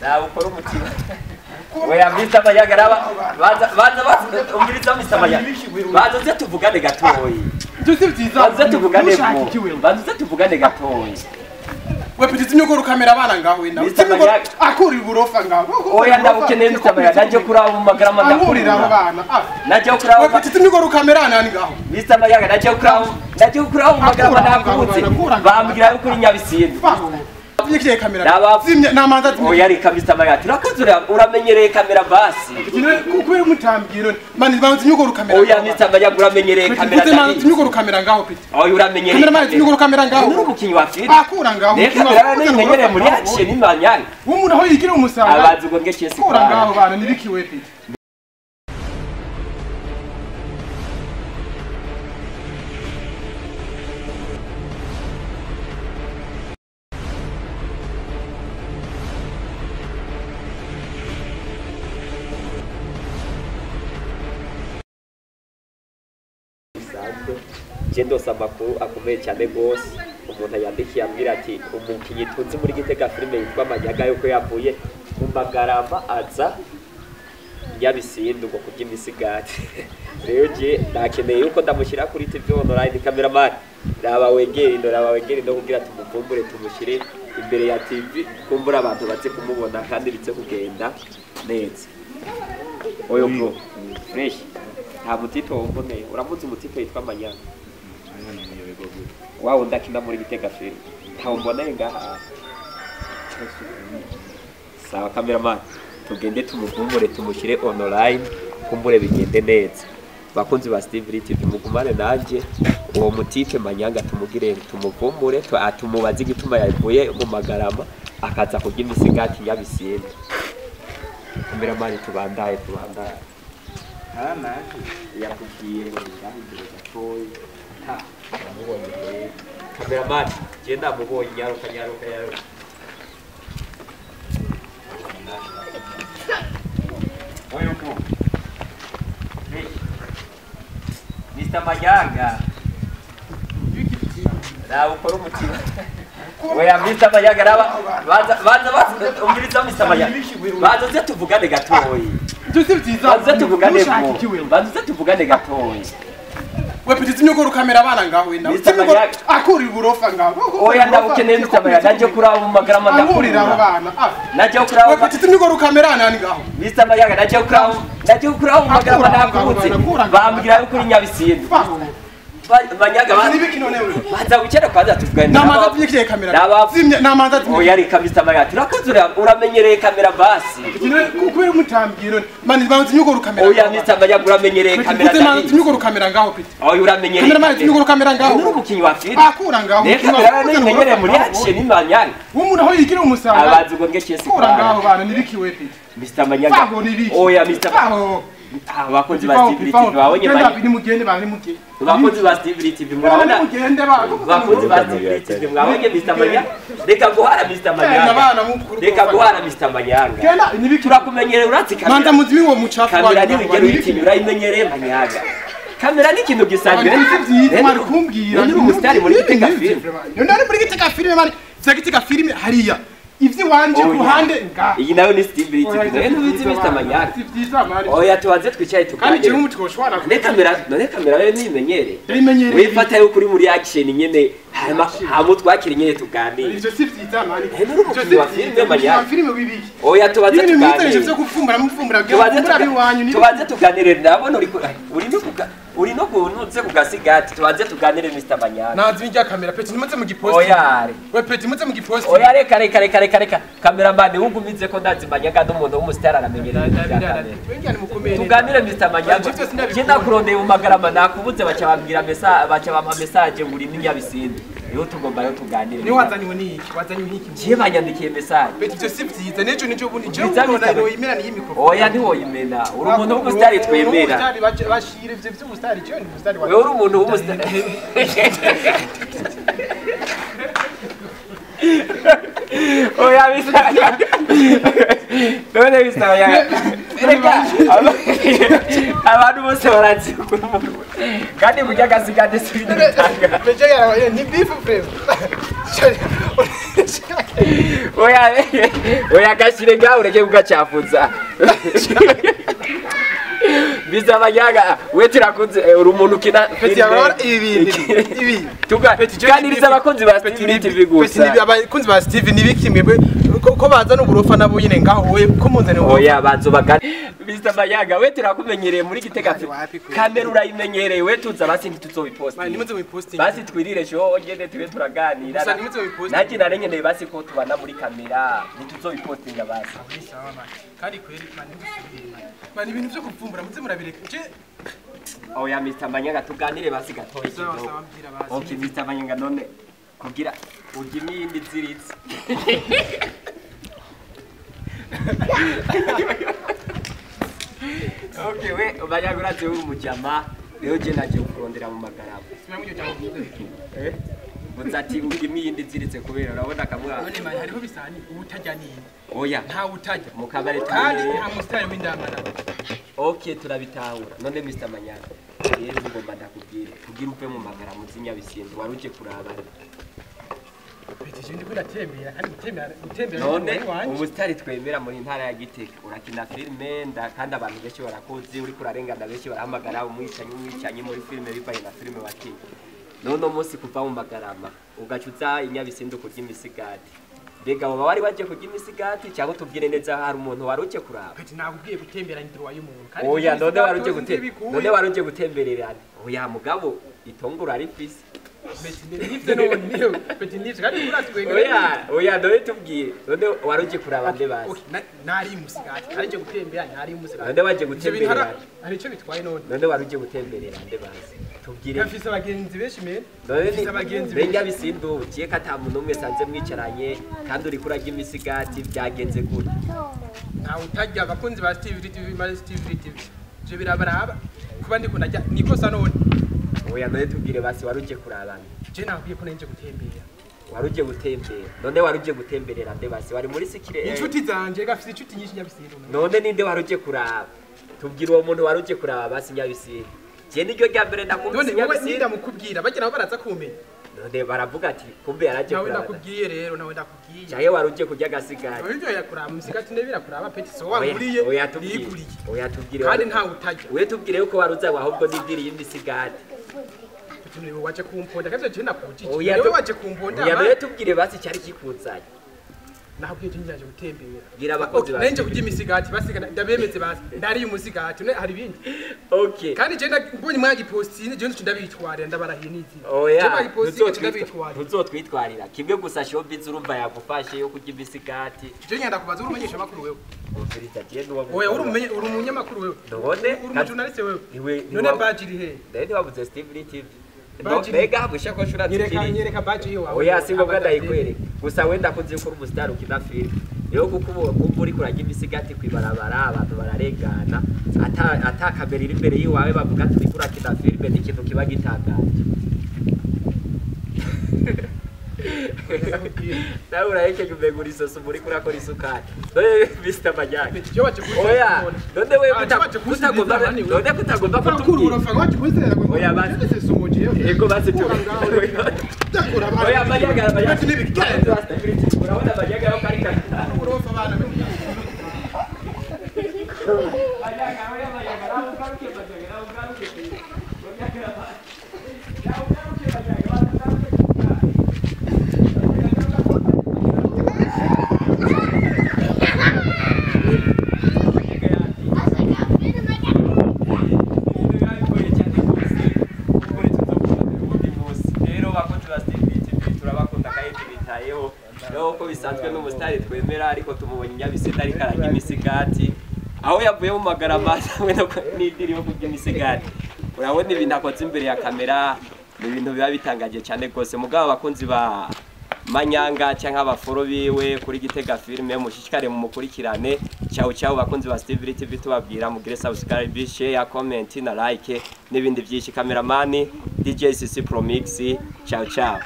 Raba ukora umutima. Oya Mr. Mayaga raba baza baza baza umviriza Mr. Mayaga. Baza uze tuvugane gatoyi. Ibyo si byiza. Baza tuvugane bwo. Baza uze tuvugane gatoyi. We petit zimye kamera abana ngawe nawe. Mr. Mayaga akura iburofa ngawe. Oya ndabukeneye Mr. Mayaga naje kuraba mu magarama ndakura abo bana. Naje kuraba. We petit zimye kamera nani ngaho. Mr. Mayaga naje kuraba. Naje kuraba mu magarama ndakubutse. Bambwira yuko uri Nyabisindu. Zimye kamera. Zimye namanza zimye. Oya reka Mr. Mayaga turakoze uramenyereye kamera basi. Kubera umutambwiro mani banze zimye kamera. Oya Mr. Mayaga uramenyereye kamera. Zimye zimye kamera ngaho piti. Oya uramenyereye. Kamera mani zimye kamera ngaho. Uri umukinyi wa filime. Akura ngaho. Kamera nimenyereye muri action imanyanga. Umuntu aho yigira umusanga. Abazi ngo nge cyese. Kura ngaho bana nibikiwe piti. Je ndose amakuru akomeye cyane gose umuntu yandikiye ambwira ati umukinyi tunzi muri Gitega filime yitwa Manyaga yuko yavuye mu Magarama aza Nyabisindu ngo kurya imisigati. Rero je nakeneye yuko ndamushyira kuri TV online cameraman raba wegere ndo raba wegere ndo kugira tumuvumbure tumushyire imbere ya TV kumbura abantu baze kumubona kandi bize kugenda neza. Oyo bro fresh nta mutito womboneye uramutse umutito yitwa Manyaga wawo ndakina muri Gitega filime ntawe mboneye ngaha. Sawa cameraman tugende tumuvumbure tumushyire online kumbure bigende neza. Bakunzi ba Steve TV mugumane nanje uwo mutipe Manyanga tumugire tumuvumbure tumubaze igituma yavuye mu Magarama akaza kurya imisigati Nyabisindu. Cameraman tubandaye tubandaye. Yakubwiye ngo ndahindure gatoyi. Ha, namubonye. Cameraman, je ndamubonye nyaruka nyaruka nyaruka. Oyo ko. Mr. Mayaga. Raba ukora umutima. Oya Mr. Mayaga raba baza baza baza umviriza Mr. Mayaga. Baza uze tuvugane gatoyi. Ibyo si byiza. Baza tuvugane bwo. Baza uze tuvugane gatoyi. We petit zimye kamera abana ngawe nawe. Akura iburofa ngaho. Oya ndabukeneye Mr. Mayaga naje kuraba mu magarama ndakura abo bana. Naje kuraba. We petit zimye kamera nani ngaho. Mr. Mayaga naje kuraba. Naje kuraba mu magarama ndakubutse. Bambwira yuko uri Nyabisindu. Manyaga baza wicara kwanza tuvugane. Namanza zimye kamera. Zimye namanza zimye. Oya reka Mr. Mayaga turakoze uramenyereye kamera basi. Kubera umutambwiro mani banze zimye kamera. Oya Mr. Mayaga uramenyereye kamera. Zimye zimye kamera ngaho piti. Oya uramenyereye. Kamera mani zimye kamera ngaho. Uri umukinyi wa filime. Akura ngaho. Kamera nimenyereye muri action imanyanga. Umuntu aho yigira umusanga. Abazi ngo nge cyese. Kura ngaho bana nibikiwe piti. Mr. Mayaga. Oya Mr. Abakozi ba Steve TV babonye nimugende bari mugende. Abakozi ba Steve TV murabona abakozi ba Steve TV mwabonye Mr. Mayaga. Reka guhara Mr. Mayaga. Reka guhara Mr. Mayaga. Turakumenyereye uratse kamera. Manda muzimi wo mucafu. Kamera ntiwigera uyitinya urayimenyereye Mayaga. Kamera ni ikintu gisanzwe. Mwari kumbwira. Ni umusitari muri Gitega filime. None muri Gitega filime mani. Za Gitega filime hariya. Ivyo wanje kuhande nga. Iyi nayo ni Steve TV. Nayo ntubizi Mr. Mayaga. Si vyiza mari. Oya tubanze twicaye tuganire. Kandi je umutwoshwana. Ne kamera, none kamera yo nimenyere. Nimenyere. Wifata yo kuri muri action nyene hama twakira nyene tuganire. Ivyo si vyiza mari. Ivyo si vyiza Mayaga. Filime bibiki. Oya tubanze tuganire. Ibintu vyo kufumbura mufumbura byo biwanyu. Tubanze tuganire ndabona uri uri no kunuze kugasigati tubanze tuganire Mr. Mayaga. Nazi njya kamera peti nimuze mu giposti. Oya. We peti muze mu giposti. Oya reka reka reka reka reka cameraman ugumize ko ndazi Mayaga n'umuntu w'umusitari aramenyereye. Tuganire Mr. Mayaga. Je ndakurondeye mu Magarama nakubuze baca bambwira message baca bampa message ngo uri Nyabisindu. Rero tugomba rero tuganire. Ni wazanywe niki? Wazanywe niki? Je banyandikiye message. Peti ivyo si vyiza nejo nijo bundi je ubona yoyimena ni microphone. Oya ntiwoyimena. Uri umuntu w'umusitari twemera. Umusitari bashire ivyo vy'umusitari je ni umusitari wa. Wewe uri umuntu w'umusitari. Oya Mr. None Mr. Mayaga. Reka abantu bose barazi kandi burya agasigade si ibintu bitanga. Ni bifu frame. Oya oya gashire ngaho ureke kugacafuza. Mr. Manyaga we turakunze uri umuntu ukina Petit abara ibi ibi tuganiriza abakunzi ba Steve TV gusa. Petit abakunzi ba Steve nibiki mwebwe ko baza n'uburofa nabo nyine ngaho we ko munzane. Oya bazo bagana. Mr. Manyaga we turakumenyereye muri Gitega kamera urayimenyereye we tuza basi ntituzobiposta. Nimuze mubiposting. Basi twirire show ngende tube turaganira. Nanjye narengeneye basi ko tubana muri kamera ntituzobipostinga basi. Kandi kweri mani ibintu byo kuvumbura muze murabireka. Oya Mr. Manyaga tuganire basi gatoya. Okay Mr. Manyaga none kugira ugimi yindi ziritse. Okay we Manyaga uraze umujama rero je naje kurondera mu magarama. Muzati ugimi yindi ziritse kubera urabona kamwa. None mani hariho bisani ubutajya nini. Oya nta utajya mu kabare kandi nta mustari w'indamara. Okay turabitahura. None Mr. Manyaga rero ngomba ndakubwire kugira uve mu magara mu Nyabisindu waruje kuraba. Petit je ndiko natembera kandi gutembera none umustari twemera muri ntara ya Gitega urakina filme kandi abantu benshi barakuzi uri kurarengana benshi barahamagara umwicanyi muri filme bivaye na filme wakinye. None umunsi kuva mu magarama ugacuza Inyabisindu kurya imisigati. Mbega baba wari waje kurya imisigati cyangwa tubwire neza hari umuntu waruje kuraba? Petit nakubwiye gutembera indro y'umuntu kandi. Oya none waruje gutembera. None waruje gutembererana. Oya mugabo itongura ari fisi. Petit nivyo none Petit nivyo kandi uratwenga. Oya oya none tubwire none waruje kuraba nde basi? Nari umusigati arije gutembera nari umusigati. None waje gutemberera. Hari ico bitwaye none. None waruje gutemberera nde basi? Tubwire. Afise abagenzi benshi me. None ni abagenzi benshi Nyabisindu uciye kata muntu umwe sanze mwicaranye kandi uri kurarya imisigati byagenze gute? Nta utajya abakunzi ba Steve TV mari Steve TV. Je birabaraba kuba ndiko najya nikosa none. Oya none tubwire basi waruje kurabana. Je nakubwiye ko nanje gutembera. Waruje gutembera. None waruje gutemberera nde basi wari muri sikire. Inshuti zanje gafise inshuti nyinshi Nyabisindu. None ninde waruje kuraba? Tubwire uwo muntu waruje kuraba basi Nyabisindu. Je niryo rya mbere ndakumvise Nyabisindu. None wowe ndamukubwira bagira nabo baraza kumenya. None baravuga ati kumbe yaraje kuraba. Nawe ndakubwiye rero nawe ndakubwiye. Cyaye waruje kurya gasigati. Oya yakuraba musigati ne birakuraba Petit so wanguriye. Oya tubwire. Oya tubwire. Kandi nta utajya. We tubwire yuko waruza ahubwo nidiri y'imisigati. Petit waje kumponda kandi je nakujije. Wewe waje kumponda. Oya none tubwire basi cyari kikuzanye. Nakubwiye je njaje gutembera. Bwira abakozi bawe. Nanje kurya imisigati basiga ndabemeze basi. Ndari umusigati ne hari bindi. Okay. Kandi je mbonye mwagipostine je ndabitwarira ndabarahiye nizi. Oya. Ntuzotwitwarira. Kimwe gusa showbiz urumva yagufashe yo kurya imisigati. Je ngenda kubaza urumenyesha makuru wewe. Oya uri umunyamakuru wewe. None uri umujournaliste wewe. None badge iri he? Ndende wabuze Steve TV. Mbega habusha ko shura nyereka nyereka badge iyo wawe. Oya si ngombwa ndayikwereka. Gusa wenda kunzi ko umustar ukina film. Rero kuko kumva uri kurarya imisigati kwibarabara abantu bararengana ata kamera iri imbere yiwawe bavuga ati uriko urakina filme ni ikintu kiba gitangaje. Nawe urahekeje umenga isoso muri kurakora isukari. None Mr. Manyaga. Oya none wewe kutagomba none kutagomba kutubwira. Oya basi. Ego basi tu. Oya Manyaga Manyaga. Urabona Manyaga yo kari kari. Manyaga oya Manyaga nawe ugaruke Manyaga nawe ugaruke. Nawe ugaruke Manyaga. Uko bisanzwe n'umusitari twemera ariko tumubonye Nyabisindu ariko ararya imisigati aho yavuye mu magarama hamwe n'idiri yo kurya imisigati. Urabona ibintu akoze imbere ya kamera ni ibintu biba bitangaje cyane rwose. Mugabo abakunzi ba Manyanga cyangwa abaforo biwe kuri Gitega filme mushishikare mu mukurikirane. Ciao ciao bakunzi ba Steve TV tubabwira mugire subscribe, share, comment na like n'ibindi byinshi. Cameraman DJ CC Promix. Ciao ciao.